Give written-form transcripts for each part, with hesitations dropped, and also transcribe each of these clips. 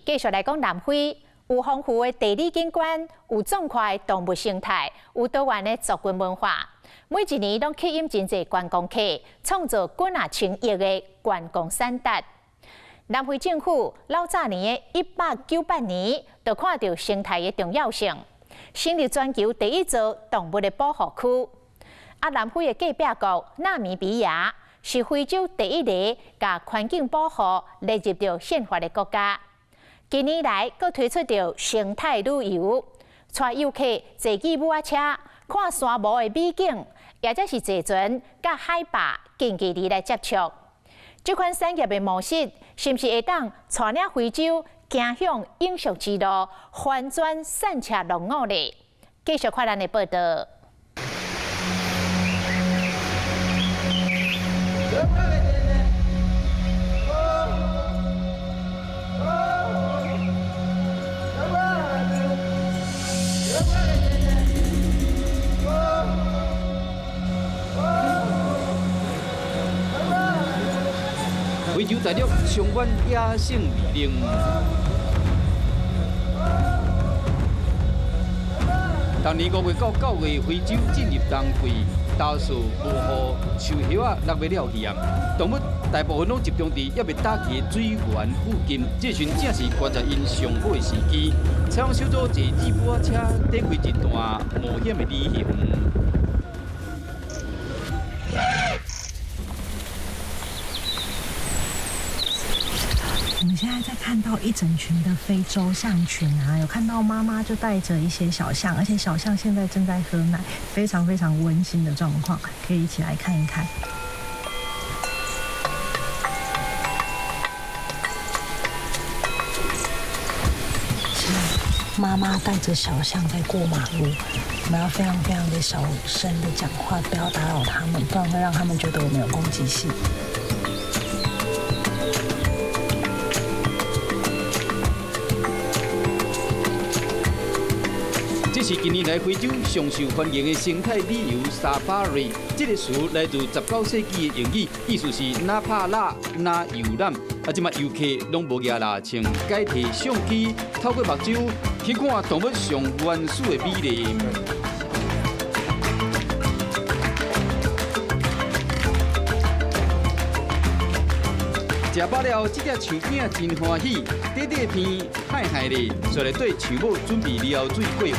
繼續來講南非，有豐富的地理景觀，有壯闊的動物生態，有多元的族群文化。每一年攏吸引真濟觀光客，創造幾若千億的觀光產值。南非政府老早年的1898年，就看著生態的重要性，成立全球第一座動物的保護區。啊，南非的隔壁國納米比亞是非洲第一个共環境保護列入著憲法的國家。近年來，閣推出著生態旅遊，帶遊客坐吉普仔車看沙漠的美景，抑者是坐船佮海豹近距離來接觸。這款產業的模式，是毋是會當帶領非洲走向永續之路，翻轉散赤落伍呢？繼續看咱的報道。非洲大陸充滿野性魅力。逐年5月到9月，非洲進入冬季，大雪、無雨，樹葉仔落欲了去啊！動物大部分攏集中佇猶未打起的水源附近，這時陣正是觀察𪜶上好的時機。採訪小組坐吉普車，展開一段冒險的旅行。我們現在在看到一整群的非洲象群啊，有看到媽媽就帶著一些小象，而且小象現在正在喝奶，非常非常溫馨的狀況，可以一起來看一看。是媽媽帶著小象在過馬路，我們要非常非常的小聲的講話，不要打擾他們，不然會讓他們覺得我們有攻擊性。這是近年來非洲上受歡迎的生態旅遊 Safari。這個詞來自19世紀的英語，意思是若拍獵、若遊覽。啊，這馬遊客攏無額啦，穿改提相機，透過目睭去看動物上原始的美麗。食飽了，這隻象囝真歡喜，短短鼻，嗨嗨咧，煞來綴象母準備撩水過河。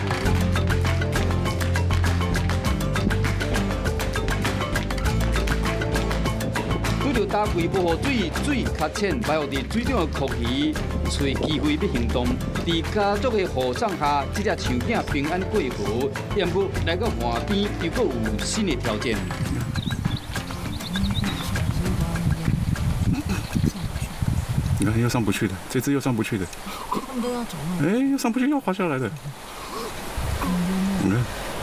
拄著冬季無雨水，水較淺，埋伏佇水中的蛞蝓，揣機會欲行動。佇家族的護送下，這隻象囝平安過河。毋過來到岸邊，又閣有新的挑戰。你看，又上不去的，這隻又上不去的。他們都要走路。哎，又上不去，又滑下來的。你看。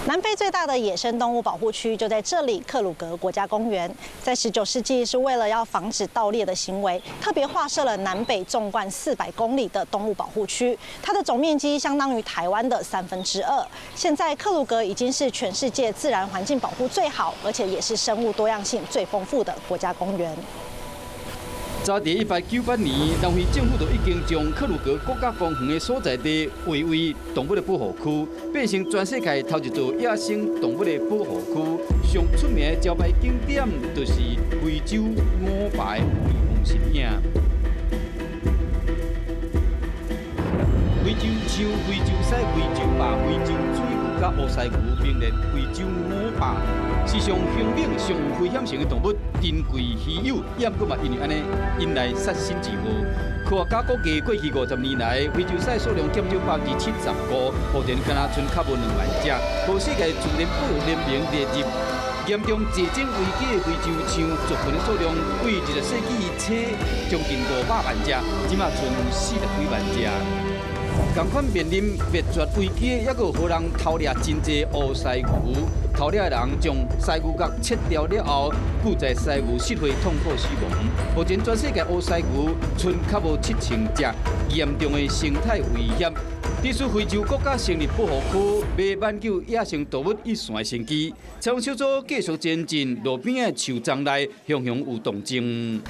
南非最大的野生動物保護區就在這裡——克魯格國家公園。在19世紀，是為了要防止盜獵的行為，特別劃設了南北縱貫400公里的動物保護區。它的總面積相當於台灣的2/3。現在，克魯格已經是全世界自然環境保護最好，而且也是生物多樣性最豐富的國家公園。早佇1898年，南非政府就已經將克魯格國家公園的所在地劃為動物的保護區，變成全世界頭一座野生動物的保護區。上出名的招牌景點就是非洲五排威風神影。非洲象、非洲獅、非洲豹、非洲水牛、佮烏犀牛並列非洲五霸，是上兇猛、上有危險性的動物，珍貴稀有。也毋過嘛，因為按呢，引來殺身之禍。科學家估計，過去50年來，非洲獅數量減少75%，目前敢若賰較無2萬隻。予世界自然保育聯盟列入嚴重絕種危機的非洲象族群的數量，對20世紀初將近500萬隻，這馬賰40幾萬隻。仝款面臨滅絕危機，猶閣予人偷獵真濟烏犀牛。偷獵的人將犀牛角切掉了後，拒載犀牛失血痛苦死亡。目前全世界烏犀牛賰較無7000隻，嚴重的生態威脅。致使非洲國家成立保護區，欲挽救野生動物一線生機。採訪小組繼續前進，路邊的樹叢內，雄雄有動靜。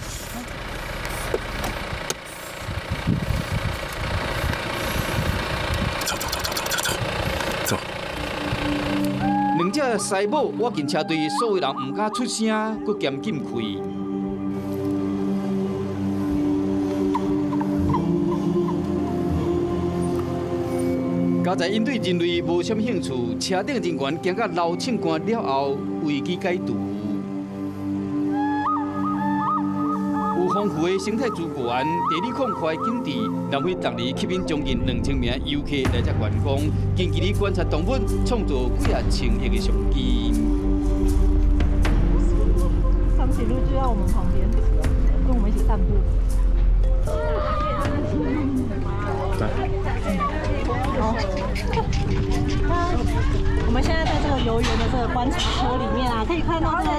这狮母倚近车队，所有人毋敢出声，阁严禁开。加在𪜶对人类无啥物兴趣，车顶人员惊甲流銃汗了后，危机解除。有丰富的生态资源、地理广阔的景致，南非逐年吸引将近2000名游客来遮观光，近距离观察动物，创造几仔千亿的商机。长颈鹿就在我们旁边，跟我们一起散步。好，我们现在在这个游园的这个观察车里面啊，可以看到这个，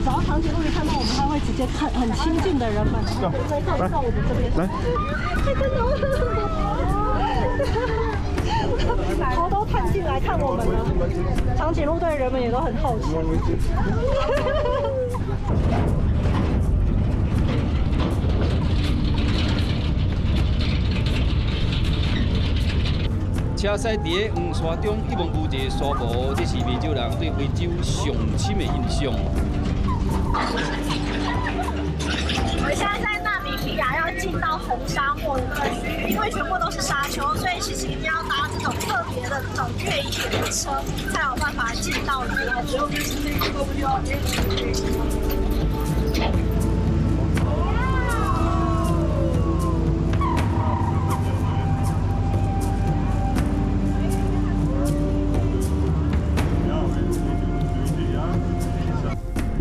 只要长颈鹿一看到我们，它会直接看很亲近的人们，来看到我们这边，来，真的，头都探进来看我们了。长颈鹿对人们也都很好奇。车驶伫咧黄沙中，一望无际沙漠，这是袂少人对非洲上深的印象。我们现在在纳米比亚要进到红沙漠的那个区域，因为全部都是沙丘，所以其实一定要搭这种特别的这种越野的车，才有办法进到里面。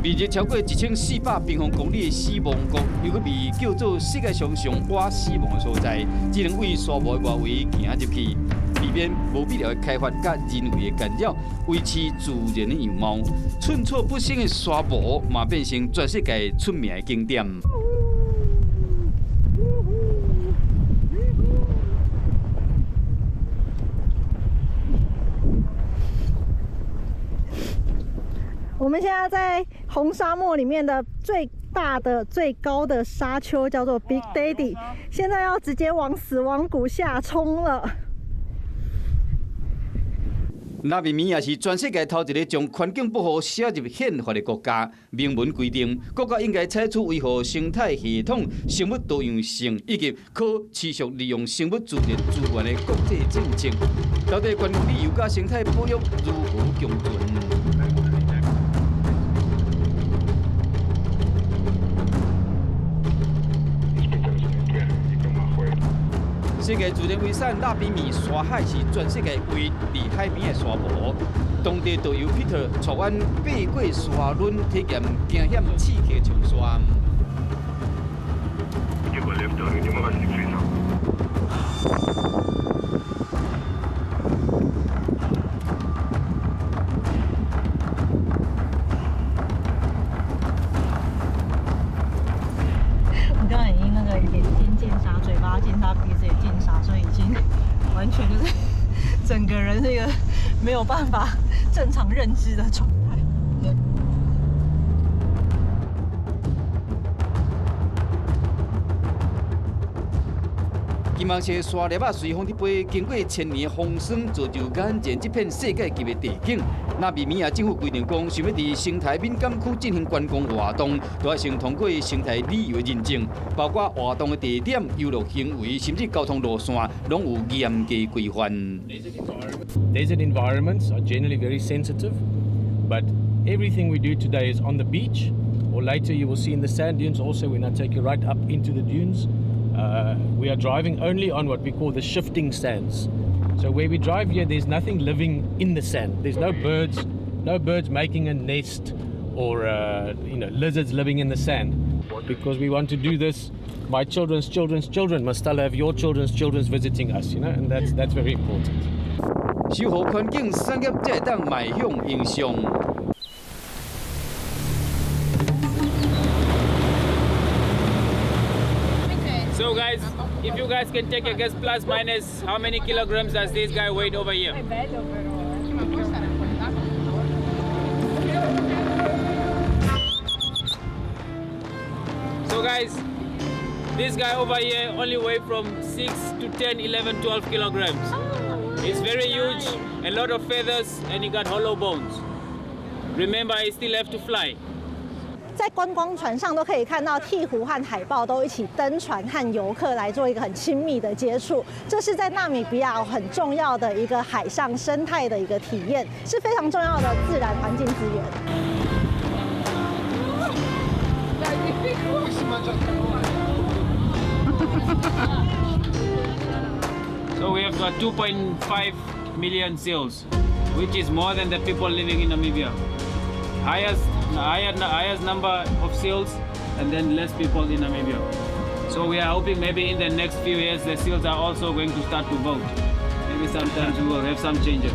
面积超过1400平方公里的死亡谷，又阁被叫做世界上上晚死亡的所在，只能为沙漠的外围行入去，避免无必要的开发佮人为的干扰，维持自然的样貌。寸草不生的沙漠，嘛变成全世界出名的景点。我们现在在红沙漠里面的最大的、最高的沙丘叫做 Big Daddy，现在要直接往死亡谷下冲了。纳米比亚是全世界头一个将环境保护写入宪法的国家。明文规定，国家应该采取维护生态系统、生物多样性以及可持续利用生物自然资源的国际政策。到底观光旅游佮生态保育如何共存？世界自然遗产纳比米沙海是全世界唯一伫海边的沙漠。当地导游 Peter 带阮爬过沙仑，体验惊险刺激冲沙。我刚刚已经那个眼睛进沙，嘴巴进沙，鼻子也进沙，所以已经完全就是整个人是一个没有办法正常认知的状态。金黄色沙粒仔随风伫飞，经过千年风霜，造就眼前这片世界级的地景。纳米比亚政府规定讲，想欲伫生态敏感区进行观光活动，都爱先通过生态旅游的认证，包括活动的地点、游乐行为，甚至交通路线，拢有严格规范。 Desert environments are generally very sensitive, but everything we do today is on the beach, or later you will see in the sand dunes also when I take you right up into the dunes. We are driving only on what we call the shifting sands. So where we drive here, there's nothing living in the sand. There's no birds, no birds making a nest, or lizards living in the sand. Because we want to do this, my children's children's children must still have your children's children visiting us, and that's very important. 守护环境产业才会当迈向永续。 So guys, if you guys can take a guess, plus minus, how many kilograms does this guy weigh over here? So guys, this guy over here only weigh from 6 to 10, 11, 12 kilograms. It's very huge, a lot of feathers, and he got hollow bones. Remember, I still have to fly. 在觀光船上都可以看到鹈鶘和海豹都一起登船，和遊客來做一個很親密的接觸。這是在納米比亞很重要的一個海上生態的一個體驗，是非常重要的自然環境資源。 So we have got 2.5 million seals, which is more than the people living in Namibia. Highest number of seals, and then less people in Namibia. So we are hoping maybe in the next few years the seals are also going to start to vote. Maybe sometimes we will have some changes.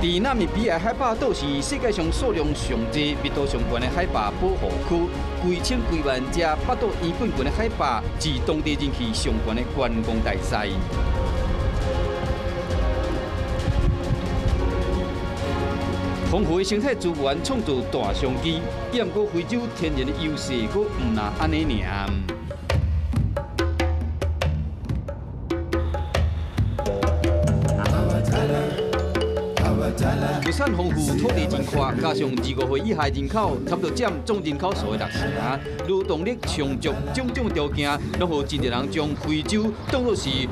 佇納米比亞海豹島是世界上數量上濟、密度上懸的海豹保護區，幾千幾萬隻腹肚圓滾滾的海豹是當地人氣上懸的觀光大使。豐富的生態資源創造大商機，毋過非洲天然的優勢，閣毋若按呢爾。物產豐富，土地真闊，加上25歲以下人口差不多佔總人口數的六成，勞動力充足，種種條件，攏予真濟人將非洲當作是有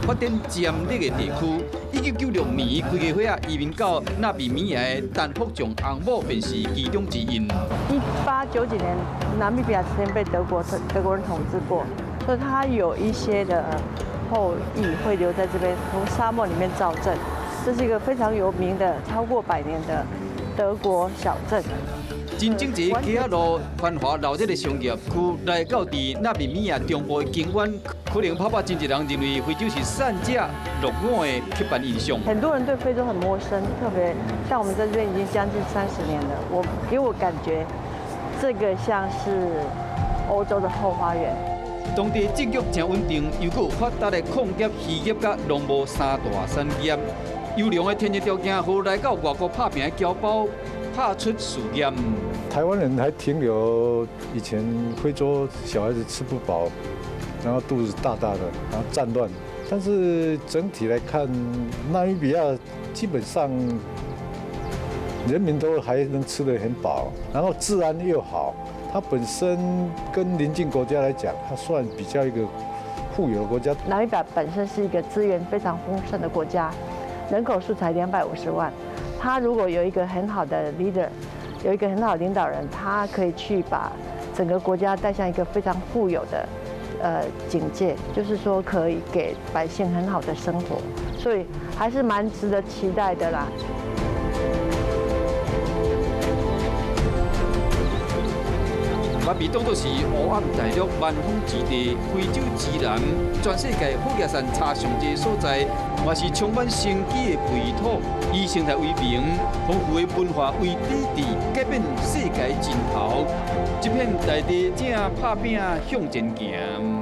發展潛力的地區。1996年，規家伙仔移民到納米比亞的陳福仲翁某便是其中之一。189幾年，納米比亞曾經被德國人統治過，所以他有一些的後裔會留在這邊，從沙漠裡面造鎮。這是一個非常有名的、超過100年的德國小鎮。真正一個街仔路繁華鬧熱的商業區，來到佇納米比亞中部的景灣，可能泡泡真濟人認為非洲是散者落伍的刻板印象。很多人對非洲很陌生，特別像我們在這邊已經將近30年了，給我感覺這個像是歐洲的後花園。當地政局誠穩定，又閣有發達的礦業、漁業佮農務三大產業。優良的天然條件，予來到外國拍拚的僑胞拍出事業。台灣人還停留以前非洲小孩子吃不飽，然後肚子大大的，然後戰亂。但是整體來看，納米比亞基本上人民都還能吃得很飽，然後治安又好。它本身跟鄰近國家來講，它算比較一個富有的國家。納米比亞本身是一個資源非常豐盛的國家。人口數才250萬，他如果有一個很好的 leader，有一個很好的領導人，他可以去把整個國家帶向一個非常富有的境界，就是說可以給百姓很好的生活，所以還是蠻值得期待的啦。把被當作是黑暗大陸蠻荒之地，非洲之南，全世界好野山茶上濟所在，嘛是充滿生機的肥土。以生態為名，豐富的文化為底底，改變世界盡頭。這片大地正拍拚向前行。